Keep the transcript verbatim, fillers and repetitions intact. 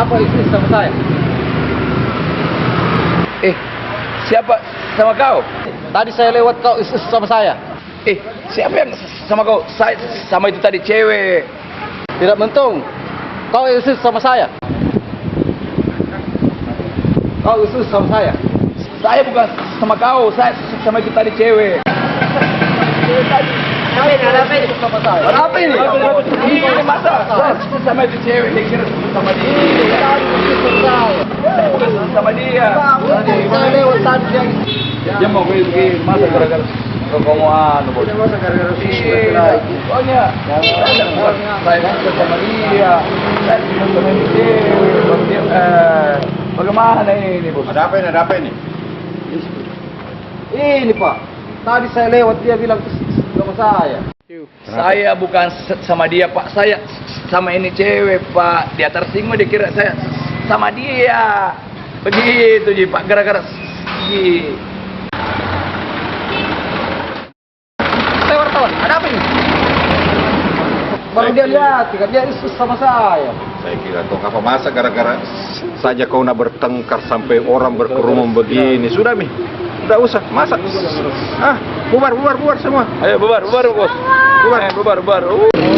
Kau is-is sama saya. Eh, siapa sama kau? Tadi saya lewat, kau is-is sama saya. Eh, siapa yang sama kau? Saya sama itu tadi cewek. Tidak mentung. Kau is-is sama saya. Kau is-is sama saya. Saya bukan sama kau, saya sama itu tadi cewek. Ada apa ini? Ada apa ini? Ini masa saya sama itu cewek, dia kira sama dia. Bukan sama dia. Saya lewat tadi, dia mau pergi, masa gara-gara kau mau anu, bos. Masa gara-gara sini, iya. Pokoknya saya sama dia. Saya sama itu cewek. Bagaimana ini, bos? Ada apa ini? Ada apa ini? Ini, Pak. Tadi saya lewat, dia bilang sama saya. Kenapa? Saya bukan s-, sama dia, Pak. Saya s-, sama ini cewek, Pak. Dia tersinggung, dia kira saya s-, sama dia. Begitu ji, Pak. Gara-gara s-, ji. Eh, wartawan, ada apa ini? Baru dia lihat, kan dia is-, is sama saya. Saya kira kau apa masa gara-gara saja kau nak bertengkar sampai orang berkerumun begini. Sudah mi. Tidak usah, masa. Ah, bubar, bubar, bubar semua. Ayo, bubar, bubar, bos. Bubar. Eh, bubar, bubar. Uh.